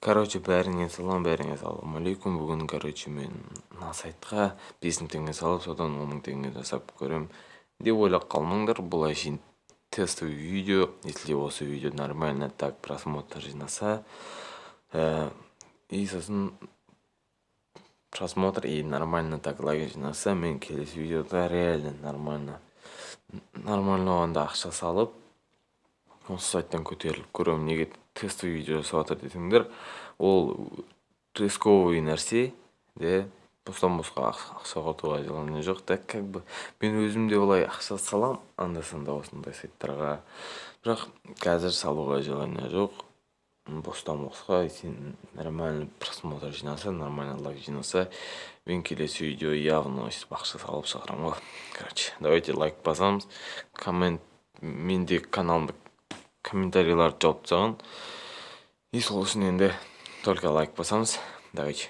Короче, бәріңе салам, бәріңе ассалаумағалейкум. Бүгін, короче, мен мына сайтқа 5000 теңге салып, содан 10 000 теңге жасап көрем деп ойлап қалмаңдар. Бұл әшейін тестовый видео. Если осы видео нормально так просмотр жинаса, и сосын просмотр и нормально так лайк жинаса, мен келесі видеода реально нормально нормально болғанда ақша салып, осы сайттан көтеріліп көремін. Неге тестовый видео жасап жатыр десеңдер, ол рисковый нәрсе де, бостан босқа ақша құртуға желание жоқ та. Как бы мен өзім де олай ақша салам анда санда осындай сайттарға, бірақ қазір салуға желание жоқ бостан босқа. Сен нормально просмотр жинаса, нормально лайк жинаса, мен келесі видео явно өйстіп ақша салып шығарамын ғой. Короче, давайте лайк басамыз, коммент, менде каналымда комментарийларды жауып тастаған, и сол үшін енді только лайк басамыз. Давайте.